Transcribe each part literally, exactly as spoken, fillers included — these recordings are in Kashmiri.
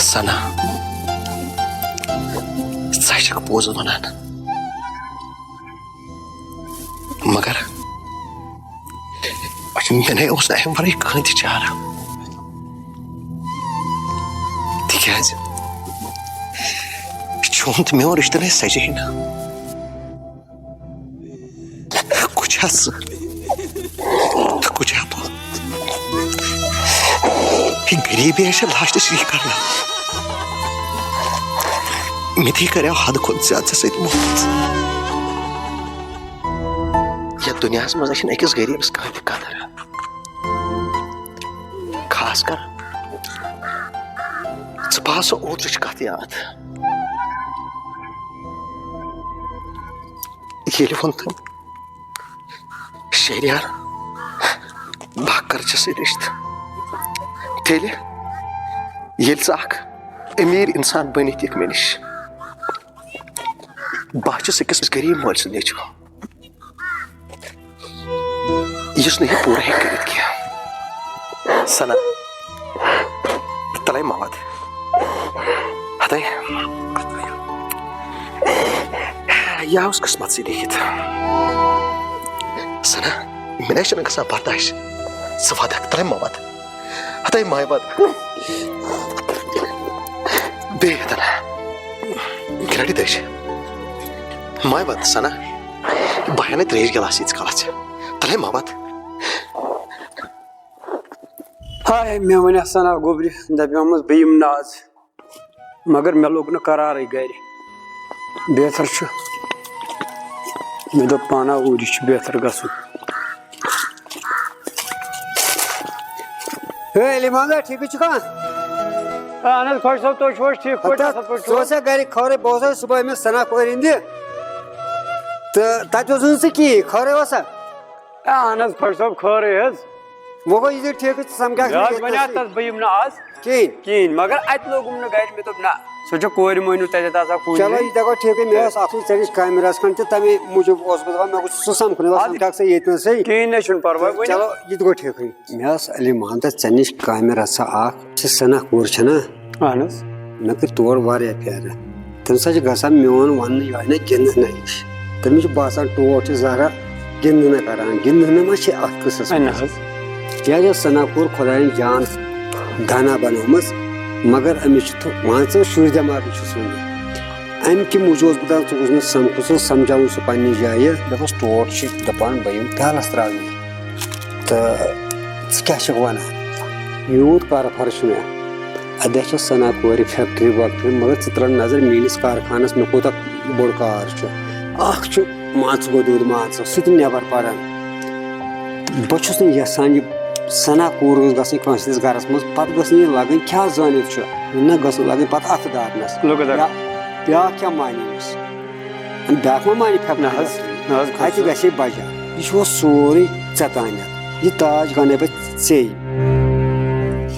ثنا، ژٕ چھکھ پوٚز ونان، مگر مےٚ نے اوس نہٕ امہِ ورٲے کٕہٕنۍ تہِ چارہ، تِکیازِ چون تہٕ میون رشتہٕ نے سجے نہٕ۔ کُچھا ژٕ تہٕ کُچھا بہٕ؟ یہِ غریٖبی ہے چھےٚ لاسٹس یہِ کران۔ مےٚ تہِ کریو حد کھۄتہٕ زیادٕ ژےٚ سۭتۍ محبت۔ یتھ دُنیاہس منٛز چھنہٕ أکِس غریٖبس کانٛہہ تہِ قدر۔ خاص کر ژٕ پاو سۄ اوترٕچ کتھ یاد، ییٚلہِ ووٚن تٔمۍ، "شہریار، بہٕ کرٕ ژےٚ سۭتۍ رشتہٕ، تیٚلہِ ییٚلہِ ژٕ اکھ امیر انسان بٔنِتھ یِکھ مےٚ نِش، بہٕ ہا چھُس أکِس غریب مٲلۍ سُنٛد نیٚچو، یُس نہٕ یہِ پوٗرٕ ہیٚکہِ کٔرِتھ کینٛہہ۔" ثنا، تلے مواد۔ ہتے، یہِ اوس قٕسمتسٕے لیکھِتھ۔ ثنا، مےٚ نہ چھُنہٕ گژھان برداش۔ ژٕ ودکھ، تلے مواد۔ ہتے ماے واد۔ بیٚیہِ ہتن۔ گرٛٹہِ دٔج۔ ماے واد ثنا۔ بہٕ ہٮ۪نہٕ ترٛیش گِلاس ییٖتِس کالس ژےٚ۔ تلے مواد۔ ہاے، مےٚ وَنیٛا ثنا گوٚبرِ، دَپیومَس بہٕ یِمہٕ نہٕ آز۔ مگر مےٚ لوٚگ نہٕ قرارٕے گرِ۔ بہتر چھُ، مےٚ دوٚپ پانہ اوٗرۍ، یہِ چھُ بہتر گژھُن۔ ہے، علی محمد، ٹھیٖکٕے چھُکھا؟ اہن حظ، خۄش صٲب، تُہۍ چھِو حظ ٹھیٖک پٲٹھۍ، ہَتہٕ اَصٕل پٲٹھۍ چھِو ژٕ حظ؟ اوسا گرِ خٲرٕے؟ بہٕ اوسُس صُبحٲے مےٚ ثنا کورِ ہِنٛدِ، تہٕ تَتہِ اوسُے نہٕ ژٕ کِہیٖنۍ، خٲرٕے اوسا؟ اہن حظ، خۄش صٲب، خٲرٕے حظ۔ وۄنۍ گوٚو یہِ زِ ٹھیکٕے، ژٕ سمکھیکھ مےٚ نہٕ حظ ییٚتہِ وَنیٛاو نَسٕے۔ تَس بہٕ یِمہٕ نہٕ آز کِہیٖنۍ۔ کِہیٖنۍ، مگر اَتہِ لوگُم نہٕ گرِ، مےٚ دوٚپ نہ، سۄ چھےٚ کورِ مٔہنیوٗ تَتٮ۪تھ آسان کُنہِ چلو، جایہِ۔ یہِ دَپو ٹھیکٕے، مےٚ ٲس اَکھٕے ژےٚ نِش کامہِ رَژھ کھنٛڈ تہِ، تَمے موٗجوٗب اوسُس بہٕ دَپان، مےٚ گوٚژھ سُہ سَمکھُن، مےٚ دوٚپ اَدٕ سَمکھیکھ ژٕ ییٚتہِ نَسٕے۔ کِہیٖنۍ نہ چھُنہٕ پَرواے، تہٕ ؤنِو۔ چلو، یہِ تہِ گوٚو ٹھیکٕے۔ مےٚ ٲس علی محمدَس ژےٚ نِش کامہِ رَژھا اَکھ، سُہ سَنا کوٗر چھَنا؟ اَہَن حظ۔ مےٚ کٔرۍ تور واریاہ پھیرٕ۔ تٔمِس حظ چھِ گژھان میون وَننہٕ یِہوٚے نہ گِنٛدنَے ہِش۔ تٔمِس چھِ باسان ٹوٹھ چھِ زہرا گِنٛدنہٕ کران، گِنٛدنہٕ ما چھِ اَتھ قٕصَس اَہَن منٛز؟ حظ۔ یہِ حظ ٲس ثنا کوٗر خۄدایَن جان دانا بنٲومٕژ، مگر أمِس چھُ تھو-، مان ژٕ شُرۍ دٮ۪ماغٕے چھُس وٕنہِ۔ اَمہِ کہِ موٗجوٗب اوسُس بہٕ دَپان، ژٕ گوٚژھ مےٚ سَمکھُن، سُہ سَمجھاوُن سُہ پنٛنہِ جایہِ۔ مےٚ دوٚپمَس، ٹوٹھ چھِ دَپان بہٕ یِمہٕ پیالَس ترٛاونہِ۔ تہٕ ژٕ کیٛاہ چھَکھ وَنان؟ یوٗت کَرٕ فرٕ چھُ مےٚ۔ اَدٕ چھِ ثنا کورِ فیکٹری ویکٹری، مگر ژٕ ترٛاو نظر میٛٲنِس کارخانَس، مےٚ کوٗتاہ بوٚڑ کار چھُ۔ اَکھ چھُ، مان ژٕ، گوٚو دوٗد، مان ژٕ، سُہ تہِ نٮ۪بَر پَران۔ بہٕ چھُس نہٕ یَژھان یہِ ثنا کوٗر گٔژھ گژھٕنۍ کٲنٛسہِ ہِنٛدِس گَرَس منٛز، پَتہٕ گٔژھ نہٕ یہِ لَگٕنۍ کیٛاہ زٲنِتھ چھُ، نہ گٔژھ نہٕ لَگٕنۍ پَتہٕ اَتھٕ دارنَس۔ لُکہٕ دَر۔ یا بیٛاکھ کیٛاہ مانہِ أمِس؟ بیٛاکھ ما مانہِ فیکٹری نہ حظ، ویکٹری؟ نہ حظ، اَتہِ خۄش گژھِ بَجان۔ یہِ چھُ سورُے ژےٚ تانٮ۪تھ۔ یہِ تاج گنٛڈے بہٕ ژےٚ۔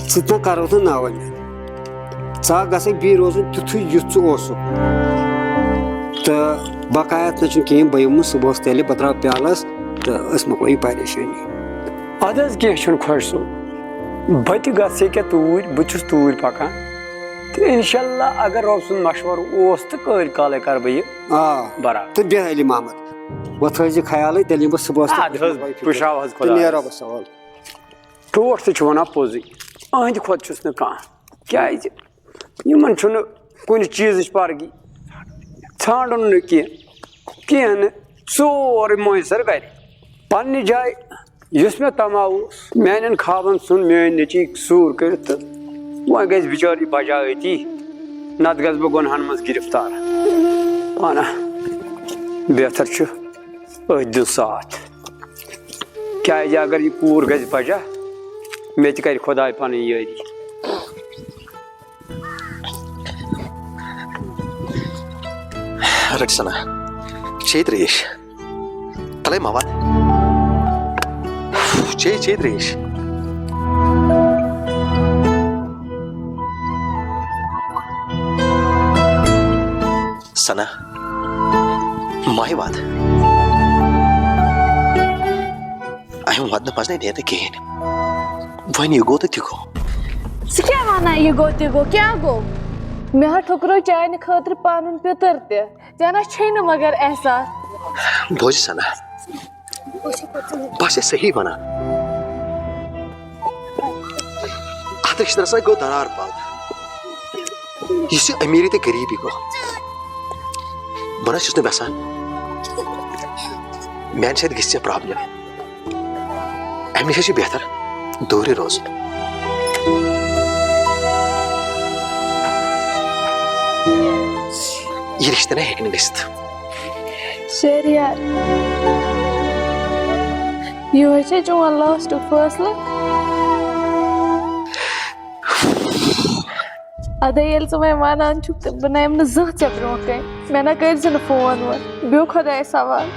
ژٕ تہِ نہ کَرو تہٕ ناوَے مےٚ۔ ژٕ ہا گژھکھ بیٚیہِ روزُن تیُتھُے یُتھ ژٕ اوسُکھ۔ تہٕ بقایت نہ چھُنہٕ کِہیٖنۍ، بہٕ یِمہٕ صُبحَس تیٚلہِ، بہٕ ترٛاوٕ پیالَس تہٕ أسۍ مۄکلو یہِ پریشٲنی۔ اَدٕ حظ کینٛہہ چھُنہٕ خۄش صٲب، بہٕ تہِ گژھٕ ییٚکیٛاہ توٗرۍ، بہٕ تہِ چھُس توٗرۍ پَکان۔ تہٕ اِنشاء اللہ اگر رۄب سُنٛد مشوَرٕ اوس تہٕ کٲلۍ کالَے کَرٕ بہٕ یہِ آ۔ برابر۔ تہٕ بیٚہہ علی محمد، وۄنۍ تھٲیزِ خیالٕے، تیٚلہِ یِمہٕ بہٕ صُبحَس تہٕ اَدٕ حظ، بہٕ پُشراوہَس تہٕ خۄدایَس۔ نیرو بہٕ سوال۔ ٹوٹھ تہِ چھُ وَنان پوٚزُے، أہٕنٛدِ کھۄتہٕ چھُس نہٕ کانٛہہ۔ کیٛازِ؟ یِمَن چھُنہٕ کُنہِ چیٖزٕچ پَرگی، ژھانٛڈُن نہٕ کینٛہہ، کینٛہہ نہٕ، سورُے مۄیسر گَرِ۔ پنٛنہِ جایہِ یُس مےٚ تَماہ اوس، میٛانٮ۪ن خوابَن ژھُن میٛٲنۍ نیٚچی سوٗر کٔرِتھ تہٕ وۄنۍ گژھِ بِچٲر یہِ بَجا أتی، نَتہٕ گژھٕ بہٕ گۄنہَن منٛز گِرفتار۔ اَنا، بہتر چھُ أتھۍ دیُن ساتھ۔ کیٛازِ اگر یہِ کوٗر گژھِ بجا، مےٚ تہِ کرِ خۄداے پنٕنۍ یٲری۔ رٹ سنا، چے ترٛیش۔ تلے مواد۔ چے، چے ترٛیش۔ سنا، ماہہِ واد۔ اَمہِ ودنہٕ منٛز نے نیرِ نہٕ کِہیٖنۍ۔ وۄنۍ یہِ گوٚو تہٕ تہِ گوٚو۔ ژٕ کیٛاہ وَنان، یہِ گوٚو تہِ گوٚو؟ کیٛاہ گوٚو؟ مےٚ ہا ٹھُکرو چانہِ خٲطرٕ پنُن پِتُر تہِ۔ ژےٚ نہ چھے نہٕ مگر احساس۔ بوزِ سنا، بہٕ چھَس صحیح وَنان۔ اَتھ رِشتَس ہا گوٚو دَرار پٲدٕ۔ یُس یہِ أمیٖری تہٕ غریٖبی گوٚو، بہٕ نہ چھُس نہٕ یَژھان۔ میٛانہِ سۭتۍ گژھِ ژےٚ problem۔ اَمہِ نِش چھُ بہتر دوٗرے روزُن۔ یہِ رِشتہٕ نہ ہیٚکہِ نہٕ گٔژھِتھ۔ شہریار، یِہوٚے چھا چون lastُک فٲصلہٕ؟ اَدٕ ییٚلہِ ژٕ وۄنۍ وَنان چھُکھ، تہٕ بہٕ نَیَم نہٕ زانٛہہ ژےٚ برٛونٛہہ کَنہِ۔ مےٚ نہ کٔرۍ زِ نہٕ phone وون، بیٚہہ خۄدایَس حوالہٕ۔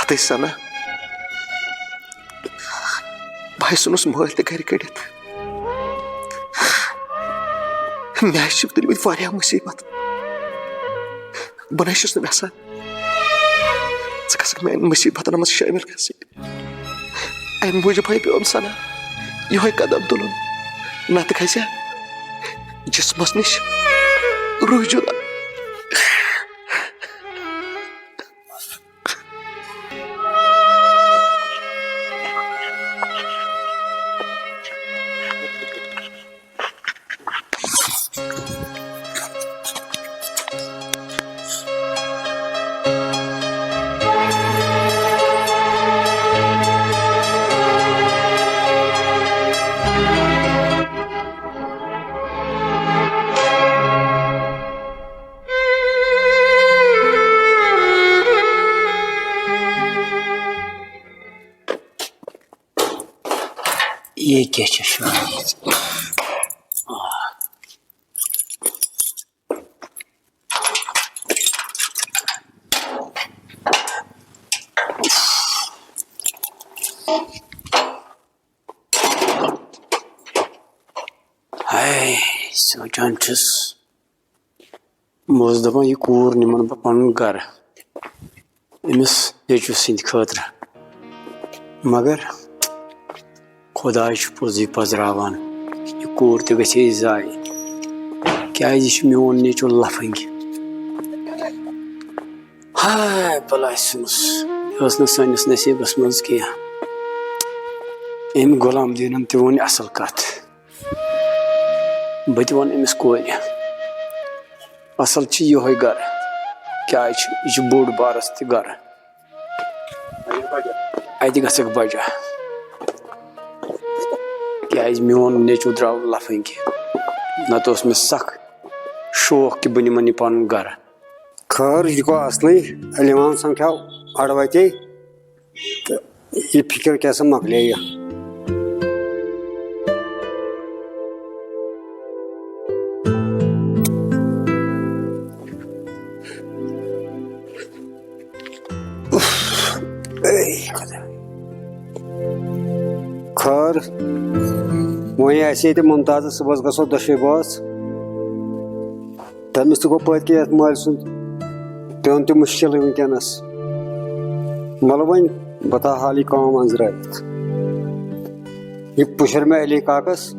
ہتٕے سنا، بہٕ ہاے ژھٕنُس مٲلۍ تہِ گرِ کٔڑِتھ۔ مےٚ ہاے چھِ تُلمٕتۍ واریاہ مُصیٖبت۔ بہٕ نہ چھُس نہٕ یژھان ژٕ گژھکھ میانٮ۪ن مُصیٖبتن منٛز شٲمِل گژھٕنۍ۔ امہِ موٗجوٗب ہاے پیوٚم سنا یِہوٚے قدم تُلُن، نتہٕ کھسہِ ہا جسمس نِش روح جُدا۔ یہِ کیٛاہ چھِ شٲعری؟ ہاے، سونٛچان چھُس، بہٕ اوسُس دَپان، یہِ کوٗر نِمَن بہٕ پَنُن گَرٕ أمِس نیٚچوٗ سٕنٛدِ خٲطرٕ۔ مگر خۄداے چھُ پوٚزُے پَزراوان، یہِ کوٗر تہِ گژھِ ہے ضایع۔ کیٛازِ، یہِ چھُ میون نیٚچوٗ لَفنٛگہِ۔ ہاے، بَلاے ژھٕنُس، یہِ ٲس نہٕ سٲنِس نصیٖبَس منٛز کینٛہہ۔ أمۍ غلام دیٖنَن تہِ ووٚن اَصٕل کَتھ۔ بہٕ تہِ وَنہٕ أمِس کورِ، اَصٕل چھِ یِہوٚے گَرٕ، کیٛازِ چھُ، یہِ چھُ بوٚڑ بارَس تہِ گَرٕ۔ اَتہِ گژھکھ بَجا، کیٛازِ میون نیٚچوٗ درٛاو لَفٲنٛگہِ، نَتہٕ اوس مےٚ سَخ شوق کہِ بہٕ نِمَن یہِ پَنُن گَرٕ۔ خٲر، یہِ گوٚو اَصلٕے، علی محمد سَمکھیو اَڑٕ وَتے۔ تہٕ یہِ فِکِر کیٛاہ سا مۄکلے یہِ۔ اُف، اے خۄدا۔ خٲر، وۄنۍ آسہِ ییٚتہِ مُمتازَس صُبحَس گژھو دۄشوٕے بٲژ۔ تٔمِس تہِ گوٚو پٔتۍ کِنۍ یَتھ مٲلۍ سُنٛد پیوٚن تہِ مُشکِلٕے وٕنکیٚنَس۔ وَلہٕ وۄنۍ بہٕ تھاوٕ حالٕے کٲم أنٛزرٲوِتھ۔ یہِ پُشر مےٚ علی کاکَس،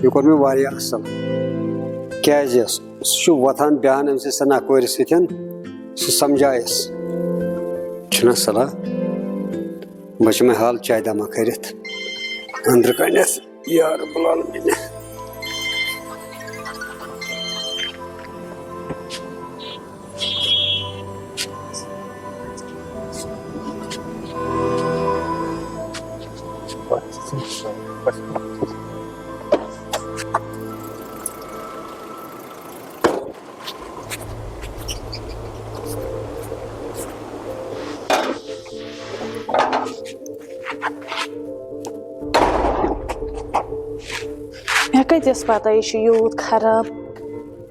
یہِ کوٚر مےٚ واریاہ اَصٕل۔ کیٛازِ؟ سُہ چھُ وۄتھان بیٚہان أمۍ سٕے سۭتۍ نَکورِ سۭتۍ، سُہ سَمجھایَس۔ چھُنہ صلاح؟ بہٕ چھُ مےٚ حال چاے دما کٔرِتھ أنٛدرٕ کَنٮ۪تھ۔ یا رب العالمین۔ مےٚ کَتہِ ٲس پَتہ یہِ چھُ یوٗت خراب؟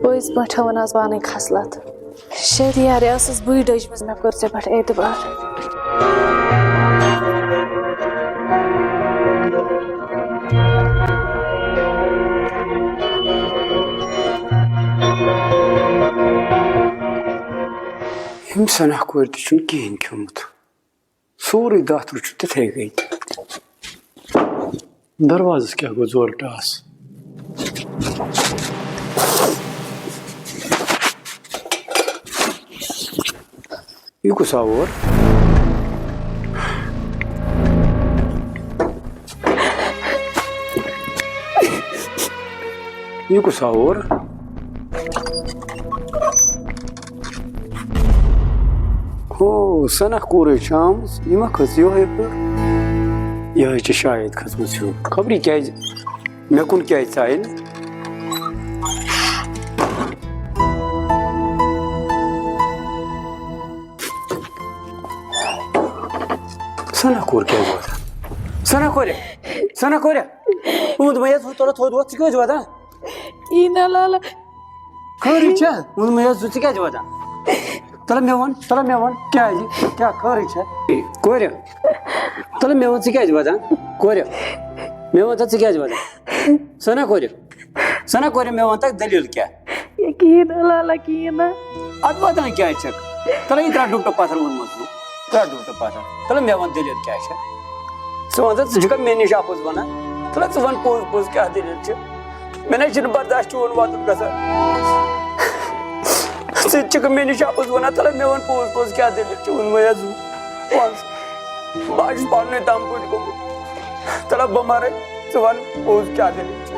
پٔزۍ پٲٹھۍ ہٲوٕن آز پانَے خصلت۔ شہریارِ ٲسٕس بٕے ڈٔجمٕژ، مےٚ کوٚر ژےٚ پٮ۪ٹھ اعتبار۔ أمۍ سنہ کورِ تہِ چھُنہٕ کِہیٖنۍ کھیوٚمُت۔ سورُے داتُر چھُ تِتھَے کٔنۍ۔ دروازَس کیٛاہ گوٚو زورٕ ٹاس؟ یہِ کُس آو اور؟ یہِ کُس آو اور؟ ہو، سنہ کورٕے چھِ آمٕژ، یہِ ما کھٔژ یِہوٚے پٲٹھۍ؟ یِہوٚے چھِ شاید کھٔژمٕژ ہیوٚر۔ خبر یہِ کیٛازِ، مےٚ کُن کیٛازِ ژایہِ نہٕ؟ سنہ کور کیٛازِ واتان؟ سنہ کورِ، سنہ کورِ، ووٚنمُت مےٚ یَتھ تھوٚد ووٚتھ، ژٕ کیٛازِ واتان؟ یی نہ لالا۔ خٲرٕے چھا؟ ووٚنمُت مےٚ یَتھ ژٕ کیٛازِ واتان؟ تَلہٕ مےٚ وَن، تَلہٕ مےٚ وَن، کیٛازِ؟ کیٛاہ خٲرٕے چھا؟ کورِ، تَلہٕ مےٚ وَن، ژٕ کیٛازِ واتان؟ کورِ، مےٚ وَن تہٕ، ژٕ کیٛازِ واتان؟ سنہ کورِ، سنہ کورِ، مےٚ وَن تہٕ دٔلیٖل کیٛاہ؟ یہِ کِہیٖنۍ نہٕ لالا، کِہیٖنۍ نہٕ۔ اَدٕ واتان کیٛازِ چھَکھ؟ تَلہٕ یہِ ترٛٹھ ڈُپٹہٕ پَتھر ووٚنمُت چھُ۔ ترٛٹھ ڈُپٹہٕ پَتھر۔ تَلہٕ مےٚ وَن دٔلیٖل کیٛاہ چھےٚ؟ ژٕ وَن تہٕ، ژٕ چھُکھا مےٚ نِش اَپُز وَنان؟ تَلہٕ ژٕ وَن پوٚز پوٚز کیٛاہ دٔلیٖل چھِ؟ مےٚ نہ چھُنہٕ برداش چون وَدُن گژھان۔ ژٕ تہِ چھُکھ مےٚ نِش اَپُز وَنان، تَلہٕ مےٚ وَن پوٚز پوٚز کیٛاہ دٔلیٖل چھِ؟ ووٚن مےٚ یَس وَن ژٕ۔ بہٕ حظ چھُس پَننُے تَمبُل گوٚمُت۔ تَلہٕ بہٕ مَرَے، ژٕ وَن پوٚز کیٛاہ دٔلیٖل چھِ؟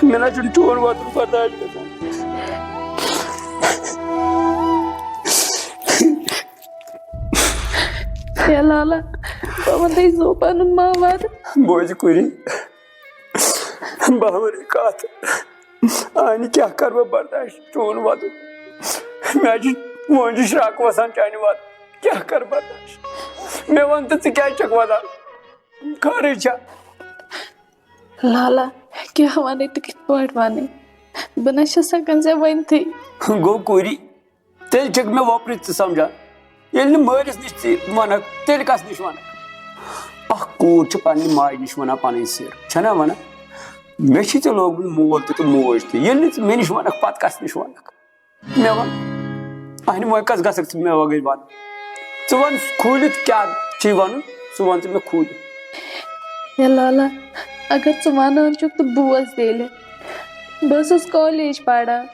مےٚ نہ چھُنہٕ چون وَدُن برداش گژھان۔ یا لالا، بہٕ وَنہٕ تۄہہِ زو پَنُن ماوار۔ بوزِ کُری، بہٕ وَنہٕ کَتھ۔ آنہِ کیٛاہ کَرٕ بہٕ برداش؟ چون وَدُن۔ مےٚ چھُ، وۄنۍ چھُ شرٛکھ وَسان چانہِ وَدُن۔ کیٛاہ کَرٕ برداش؟ مےٚ وَن تہٕ، ژٕ کیٛازِ چھَکھ وَدان؟ خٲرٕے چھا؟ لالا، کیٛاہ وَنَے تہٕ کِتھ پٲٹھۍ وَنَے؟ بہٕ نہ چھَس ہٮ۪کان ژےٚ ؤنۍتھٕے۔ گوٚو کوٗری، تیٚلہِ چھَکھ مےٚ وۄپرٕچ ژٕ سمجھان۔ ییٚلہِ نہٕ مٲلِس نِش ژٕ وَنَکھ، تیٚلہِ کَس نِش وَنَکھ؟ اَکھ کوٗر چھِ پنٛنہِ ماجہِ نِش وَنان پَنٕنۍ سِر، چھَنا وَنان؟ مےٚ چھِ ژےٚ لوگمُت مول تہِ تہٕ موج تہِ، ییٚلہِ نہٕ ژٕ مےٚ نِش وَنَکھ، پَتہٕ کَس نِش وَنَکھ؟ مےٚ وَن، اَہنہِ وۄنۍ کَس گژھکھ ژٕ مےٚ وَغٲرۍ وَن؟ ژٕ وَن کھوٗلِتھ کیٛاہ چھُے وَنُن، ژٕ وَن ژٕ مےٚ کھوٗلِتھ۔ ہے لالا، اگر ژٕ وَنان چھُکھ تہٕ بوز تیٚلہِ۔ بہٕ ٲسٕس کالیج پَران،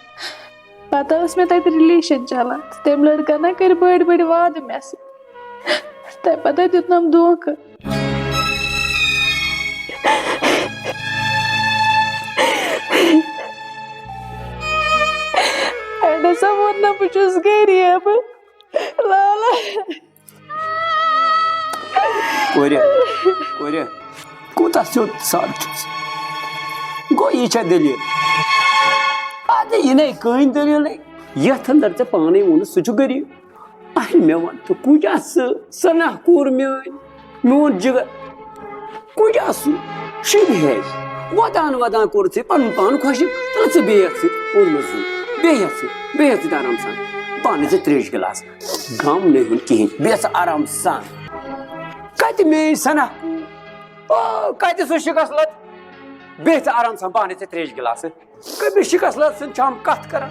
پَتہٕ ٲس مےٚ تَتہِ رِلیشَن چَلان۔ تٔمۍ لٔڑکَن نہ کٔرۍ بٔڑۍ بٔڑۍ وعدٕ مےٚ سۭتۍ، تَمہِ پَتہٕ دیُتنَم دھوکہٕ۔ اَڑٕ سا ووٚن نہ بہٕ چھُس غریٖب۔ لالا۔ کورِ، کورِ، کوٗتاہ سیوٚد سَر چھُس۔ گوٚو یہِ چھےٚ دٔلیٖل۔ اَدٕ یہِ نے کٕہٕنۍ دٔلیٖلٕے۔ یَتھ اَندَر ژےٚ پانَے ووٚنُتھ سُہ چھُ غریٖب۔ اَہَن، مےٚ وَن تہٕ کۭژاہ سُہ سَناہ کوٗر میٛٲنۍ، میون جِگر، کۭژاہ سُہ شِبہِ ہیٚے۔ وَدان وَدان کوٚر ژےٚ پَنُن پان خۄش، تہٕ ژٕ بیٚہہ یَتھ سۭتۍ، اوٚن مےٚ زُو، بیٚہہ یَتھ سۭتۍ، بیٚہہ یَتھ سۭتۍ آرام سان، پانَے ژےٚ ترٛیش گِلاس، غم نہٕ ہیوٚن کِہیٖنۍ، بیٚہہ ژٕ آرام سان۔ کَتہِ میٛٲنۍ سَناہ کوٗر؟ او، کَتہِ سُہ شِکَس لَت؟ بیٚہہ ژٕ آرام سان، پانَے ژےٚ ترٛیش گِلاسہٕ۔ کٔمِس شِکَس لَت سٕنٛدۍ چھام کَتھ کَران؟